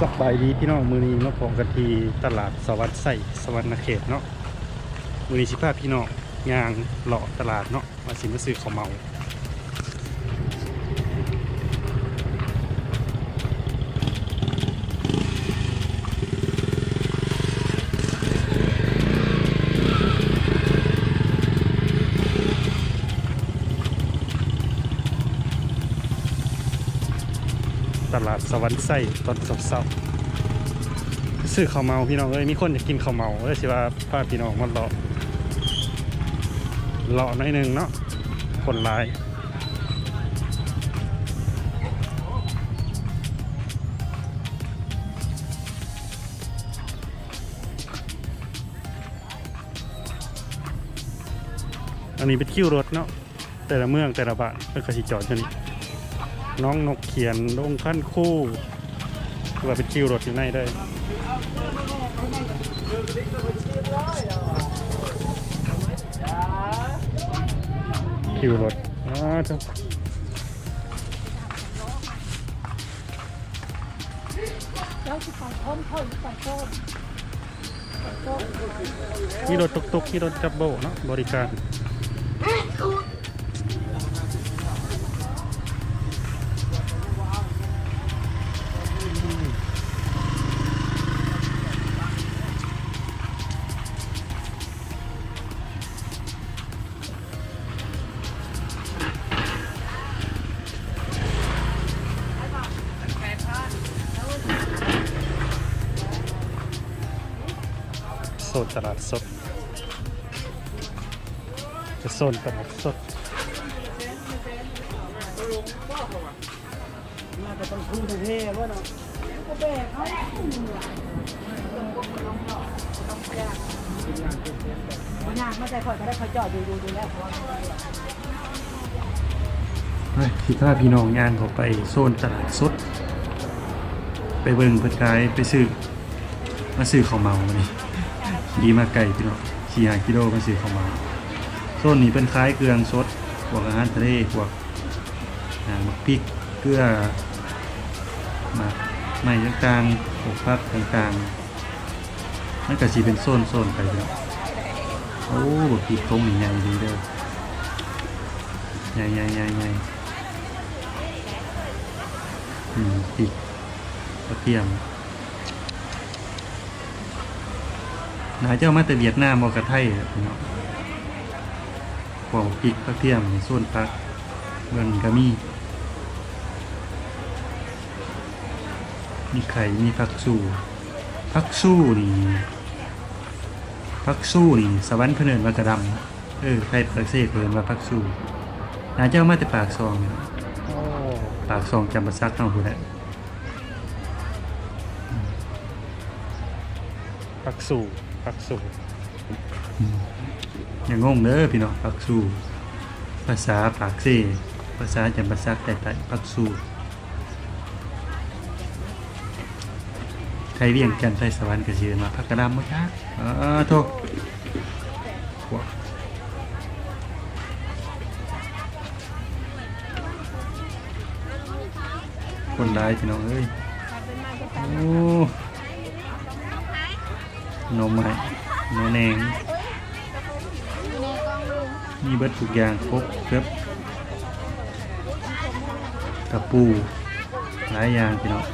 ສະບາຍດີພີ່ນ້ອງ, ມື້ນີ້ມາພໍ້ກັນທີ່ຕະຫຼາດສະຫວັນໄຊ ສະຫວັນນະເຂດເນາະ. ມື້ນີ້ຊິພາພີ່ນ້ອງຍ່າງເລາະຕະຫຼາດເນາະ ວ່າຊິມາຊື້ເຂົ້າເໝົາ. ຕະຫຼາດສະຫວັນໄຊຕອນເຊົ້າໆ ຊື້ເຂົ້າເໝົາພີ່ນ້ອງເອີຍ. ມີຄົນຢາກກິນເຂົ້າເໝົາເລີຍ ຊິວ່າພາພີ່ນ້ອງມາເລາະ ເລາະໜ້ອຍໜຶ່ງເນາະ, ຄົນຫຼາຍ. ອັນນີ້ເປັນຄິວລົດເນາະ, ແຕ່ລະເມືອງແຕ່ລະບ້ານເພິ່ນກໍຊິຈອດຢູ່ນີ້. ໜອງນົກຂຽນ ດົງຄັນຄູ ຄືວ່າເປັນຄິວລົດຢູ່ໃນເດີ ຄິວລົດ. ອ້າໂທ້ ເຈົ້າຊິໄປພ້ອມຂ້ອຍຫຼືໄປກ່ອນ? ມີລົດຕຸກຕຸກ ມີລົດຈັມໂບ້ເນາະ ບໍລິການ. ໂຊນຕະຫຼາດສົດ ໂຊນຕະຫຼາດສົດ. ມາແຕ່ຕອນຄູນແທ້ໆ ບໍ່ເນາະ ກໍແບກເອົາແຫຼະ ບໍ່ຍາກ ມາໃສ່ຂ້ອຍກໍໄດ້ ຂ້ອຍຈອດຢູ່ ຢູ່ ຢູ່ແລ້ວ. ໄປ ຊິພາພີ່ນ້ອງຍ່າງເຂົ້າໄປໂຊນຕະຫຼາດສົດ ໄປເບິ່ງເພິ່ນຂາຍ ໄປຊື້ ມາຊື້ເຂົ້າເໝົາມື້ນີ້. ຂີ່ມາໄກພີ່ນ້ອງ ສີ່ຫ້າກິໂລ ມາຊື້ເຂົ້າເໝົາ. ໂຊນນີ້ເພິ່ນຂາຍເຄື່ອງສົດ ພວກອາຫານທະເລ ພວກ ອ່າ ໝາກພິກ ເກືອ ໝາກໄມ້ຕ່າງໆ ພວກຜັກຕ່າງໆ. ມັນກະຊິເປັນໂຊນໆ ໄປພີ່ນ້ອງ. ໂອ້ ບັກພິກຖົງນີ້ໃຫຍ່ດີເດີ ໃຫຍ່ໆໆໆ. ອືມ ພິກ ກະທຽມ ໜ້າຈະເອົາມາແຕ່ຫວຽດນາມບໍ່ກະໄທແຫຼະພີ່ນ້ອງ. ພວກພິກ ກະທຽມ ໂຊນຜັກ ເບິ່ງກະມີ ມີໄຂ່ ມີຜັກຊູ່. ຜັກຊູ່ນີ້ ຜັກຊູ່ນີ້ ສະຫວັນເພິ່ນເອີ້ນວ່າກະດຳ ເອີ ໄທປາກເຊເພິ່ນວ່າຜັກຊູ່. ໜ້າຈະເອົາມາແຕ່ປາກຊ່ອງນີ້ ໂອ້ ປາກຊ່ອງຈຳປາສັກເຮົາພຸ້ນແຫຼະ. ຜັກຊູ່ ຜັກຊູ່ ອືມ ຢ່າງົງເດີພີ່ນ້ອງ ຜັກຊູ່ ພາສາປາກເຊ ພາສາຈຳປາສັກ ໃຕ້ໆ ຜັກຊູ່. ໄທວຽງຈັນ ໄທສະຫວັນກະຊິເອີ້ນວ່າຜັກກະດຳບໍ່ຈັກ. ອ້າໂທ້ ຄົນຫຼາຍພີ່ນ້ອງເອີຍ. ໂອ້ ໜໍ່ໄມ້ ໜໍ່ແໜງ ມີເບິດທຸກຢ່າງ ກົບ ເກີບ ກະປູ ຫຼາຍຢ່າງພີ່ນ້ອງ.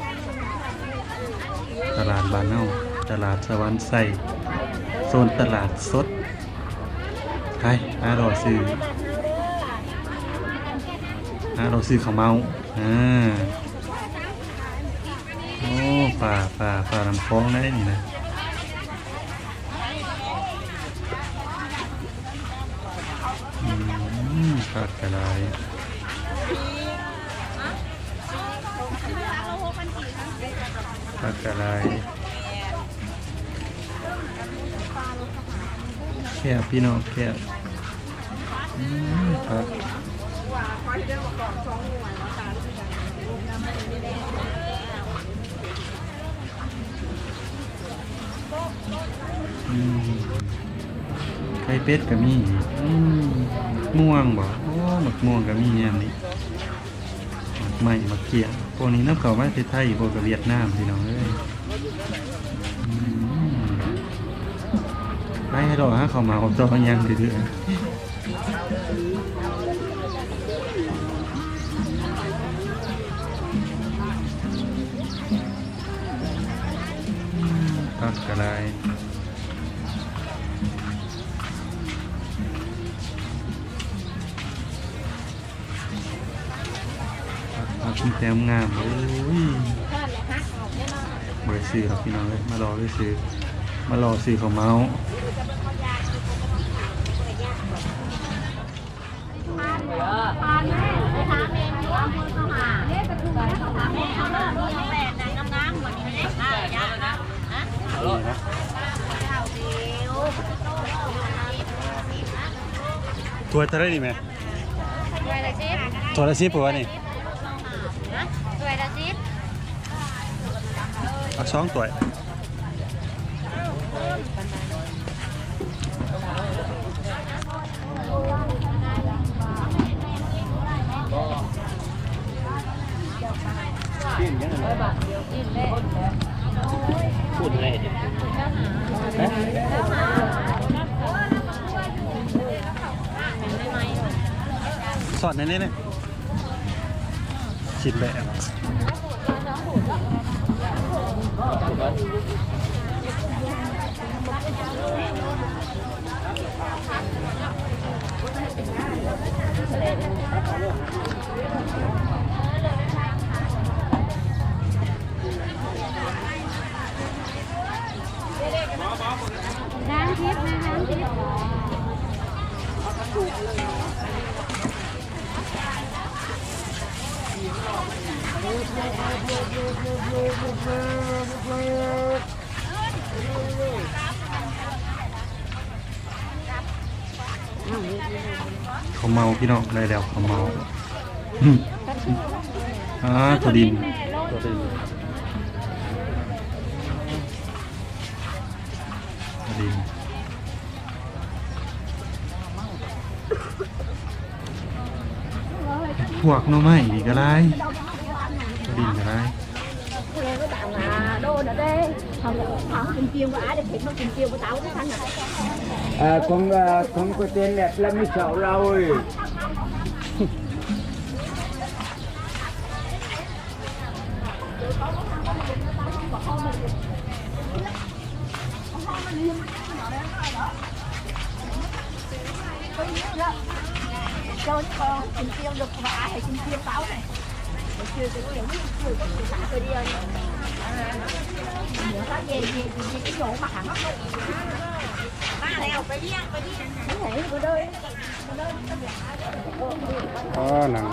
ຕະຫຼາດບ້ານເຮົາ ຕະຫຼາດສະຫວັນໄຊ ໂຊນຕະຫຼາດສົດ. ໄປ ຫາເລາະຊື້ ຫາເລາະຊື້ເຂົ້າເໝົາ. ອ່າ ໂອ້ ປາ ປາ ປານ້ຳຂອງໄດ໋ນີ້ນະ. ອືມ ຜັກກະຫຼາຍ ຜັກກະຫຼາຍ. ແຄບພີ່ນ້ອງ ແຄບ. ອືມ ຜັກ ອືມ ໄຂ່ເປັດກະມີ. ອືມ ໝາກມ່ວງບໍ? ໂອ້ ໝາກມ່ວງກະມີແນວນີ້ ໝາກໄມ້ ໝາກກ້ຽງ. ພວກນີ້ນຳເຂົ້າມາແຕ່ໄທ ພວກກະຫວຽດນາມ ພີ່ນ້ອງເອີຍ. ອືມ ໄປໃຫ້ເລາະຫາເຂົ້າເໝົາຕໍ່ ຍັງເລື້ອຍໆ. ຜັກກະຫຼາຍ. ຜັກ ຜັກແຕ່ງາມ. ໂອ້ຍ ບໍ່ໄດ້ຊື້ດອກ ພີ່ນ້ອງເອີຍ ມາລໍຊື້ ມາລໍຊື້ເຂົ້າເໝົາ. ຖ້ວຍເທົ່າໃດນີ້ແມ່? ຖ້ວຍລະສິບ ຖ້ວຍລະສິບບໍ່ວ່ານີ້? ຮະ? ຖ້ວຍລະສິບ. ເອົາສອງຖ້ວຍ. ຊ້ອນໃຫ້ແດ່ ຊິບແບບ. ທາງທິດນະ ທາງທິດ. ເຂົ້າເໝົາພີ່ນ້ອງ ໄດ້ແລ້ວເຂົ້າເໝົາ. ອືມ ອ່າ ຖົ່ວດິນ ຖົ່ວດິນ. ດິນ ພວກໜໍ່ໄມ້ນີ້ກະຫຼາຍ ດິນກະຫຼາຍ. ເອີ ຂອງ ເອີ ຂອງກະເຕນແລັບລະມີເສົາເລົາ. ມາແລ້ວ ໄປລ້ຽງ ໄປລ້ຽງ. ອໍ ໜັງ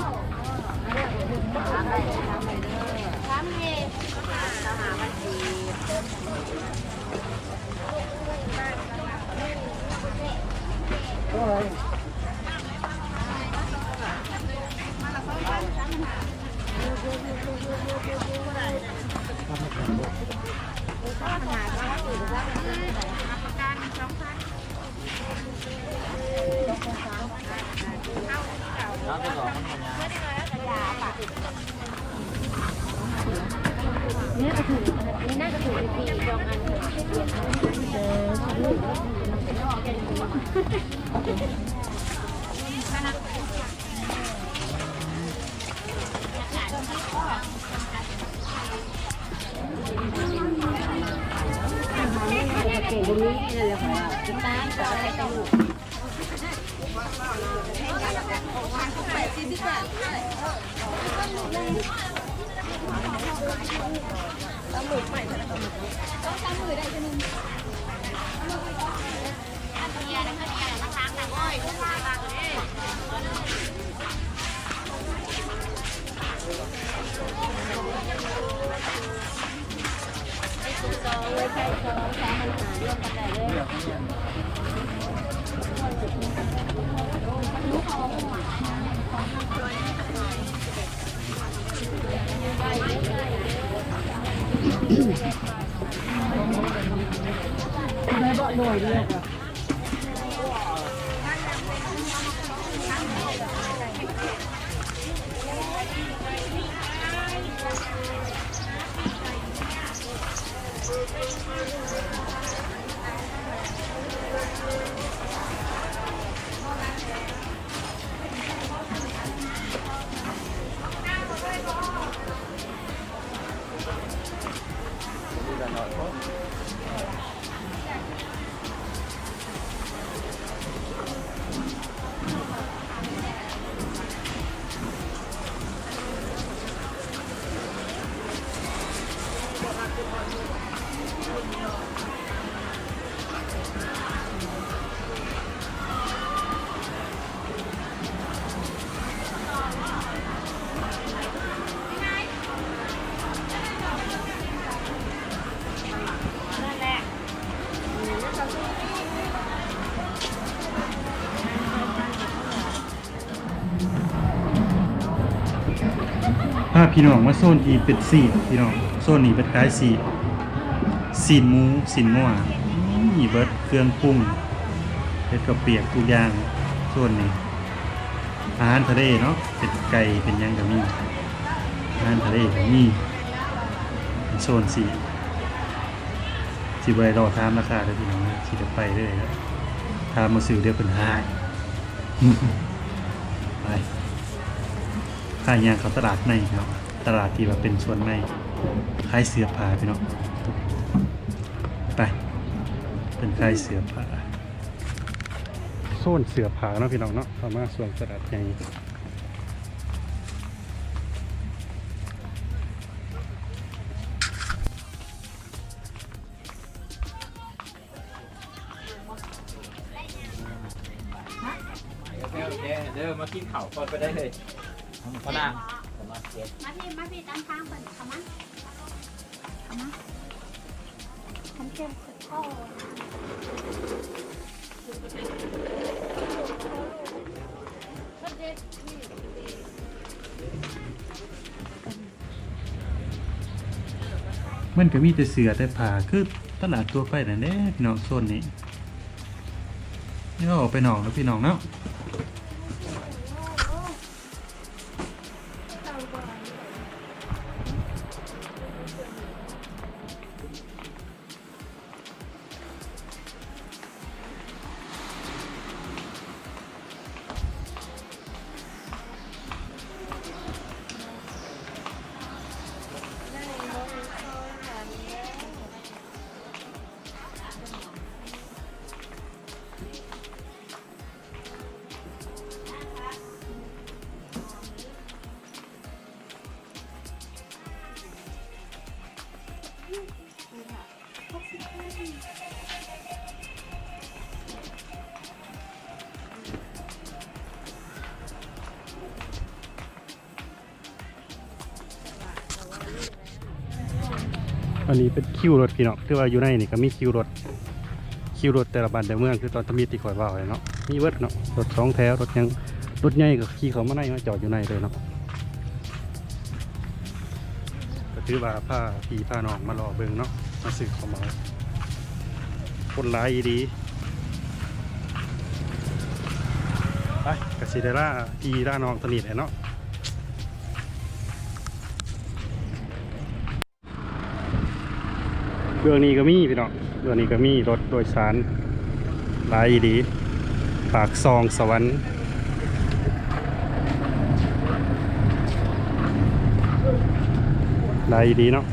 ພາພີ່ນ້ອງມາໂຊນທີ່ເປັນຊີ້ນ ພີ່ນ້ອງ. ໂຊນນີ້ເພິ່ນຂາຍຊີ້ນ ຊີ້ນໝູ ຊີ້ນງົວ ມີເບິດເຄື່ອງປຸງ ເຮັດເຂົ້າປຽກທຸກຢ່າງ. ໂຊນນີ້ອາຫານທະເລເນາະ ເປັນໄກ່ເປັນຫຍັງກໍມີ ອາຫານທະເລກໍມີ. ເປັນໂຊນຊີ້ນ ຊິບໍ່ໄດ້ລໍຖາມລາຄາເດີ້ພີ່ນ້ອງເອີຍ ຊິໄດ້ໄປເລີຍລະ ຖາມມາຊື້ດຽວເພິ່ນຮ້າຍ. ໄປ ພາຍ່າງເຂົ້າຕະຫຼາດໃນເນາະ ຕະຫຼາດທີ່ວ່າເປັນສ່ວນໃນ ຂາຍເສື້ອຜ້າພີ່ນ້ອງ. ໄປ ເພິ່ນຂາຍເສື້ອຜ້າ ໂຊນເສື້ອຜ້າເນາະພີ່ນ້ອງເນາະ. ເຂົ້າມາຊ່ວງຕະຫຼາດໃຫຍ່. ໂອເຄ ໂອເຄ ເດີ ມາກິນເຂົ້າກ່ອນໄປໄດ້ເລີຍ ພໍ່ນາງ. ມາພີ່ ມາພີ່ ຕາມທາງເພິ່ນ ເຂົ້າມາ ເຂົ້າມາ ຄັນເຈັບ ມັນກໍມີແຕ່ເສື້ອແຕ່ຜ້າ ຄືຕະຫຼາດທົ່ວໄປນັ້ນແຫຼະພີ່ນ້ອງ. ໂຊນນີ້ ເອົາອອກໄປນອກເນາະພີ່ນ້ອງເນາະ. ອັນນີ້ເປັນຄິວລົດພີ່ນ້ອງ ຄືວ່າຢູ່ໃນນີ້ກໍມີຄິວລົດ ຄິວລົດແຕ່ລະບ້ານແຕ່ເມືອງ ຄືຕອນທຳອິດທີ່ຂ້ອຍເວົ້າແຫຼະເນາະ ມີເບິດເນາະ ລົດສອງແຖວ ລົດຫຍັງ ລົດໃຫຍ່ກໍຂີ່ເຂົ້າມາໃນ ມາຈອດຢູ່ໃນເລີຍເນາະ. ກໍຖືວ່າພາພີ່ພານ້ອງມາເລາະເບິ່ງເນາະ ມາຊື້ເຂົ້າເໝົາ ຄົນຫຼາຍອີ່ຫຼີ. ໄປ ກໍຊິໄດ້ລາພີ່ລານ້ອງເທົ່ານີ້ແຫຼະເນາະ. ເບື້ອງນີ້ກໍມີພີ່ນ້ອງ ເບື້ອງນີ້ກໍມີລົດໂດຍສານຫຼາຍອີ່ຫຼີ ປາກຊ່ອງສະຫວັນ ຫຼາຍອີ່ຫຼີເນາະ.